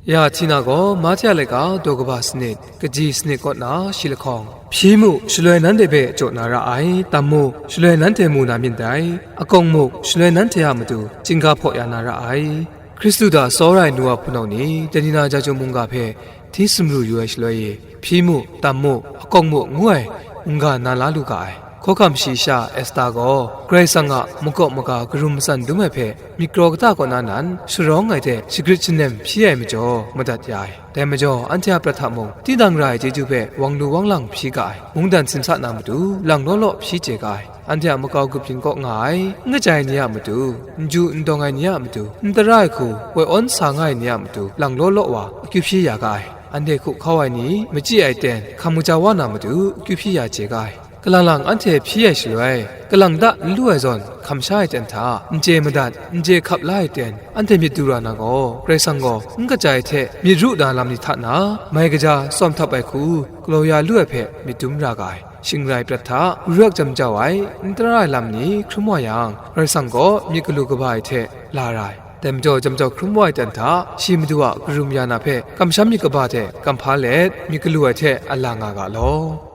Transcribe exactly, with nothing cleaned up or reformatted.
Ya Htina gaw Mahte a laika daw kaba sanit, kaji sanit kaw na shi lahkawng, hpyi mu, shaloi nanhte hpe jaw na ra ai; tam mu, shaloi nanhte mu na myit dai; akawng mu, shaloi nanhte a matu chyingga hpaw ya na ra ai. Hkristu hta tsawra ai nu wa hpunau ni, dai ni na ja chyum mungga hpe hti sumru yu ai shaloi e, hpyi mu, tam mu, akawng mu, ngu ai mungga na la lu ga ai. Hkawhkam shayi sha Esta gaw Karai Kasang a makawp maga karum matsan dum ai hpe myit kraw kata kaw na nan sharawng ai hte shagrit shanlem hpyi ai majaw madat ya ai. Dai majaw, anhte a prat hta mung, tinang ra ai chyeju hpe wang lu wang lang hpyi ga ai. Mungdan sin sa na matu, lang law law hpyi chye ga ai. Anhte a makau grup yin kaw nga ai, n kaja ai ni a matu, n ju n dawng ai ni a matu, n tara ai hku woi awn sa nga ai ni a matu, lang law law wa akyu hpyi ya ga ai. Anhte hku hkau ai ni, machyi ai ten, hkam kaja wa na matu, akyu hpyi ya chye ga ai. Kalang lang anhte hpyi ai shaloi, kalang da n lu ai zawn hkam sha ai ten hta, n chye madat, n chye hkap la ai ten, anhte myit du ra na gaw, Karai Kasang gaw n kaja ai hte myit ru na lam ni hta na, mai kaja tsawm htap ai hku galaw ya lu ai hpe myit dum ra ga ai. Shing rai prat hta, ru yak jam jau ai, n tara ai lam ni hkrum wa yang, Karai Kasang gaw myit galu kaba ai hte la ra ai. Dai majaw, jam jau hkrum wa ai ten hta, shi Madu a karum ya na hpe kamsham myit kaba hte kamhpa let, myit galu ai hte a la nga ga law.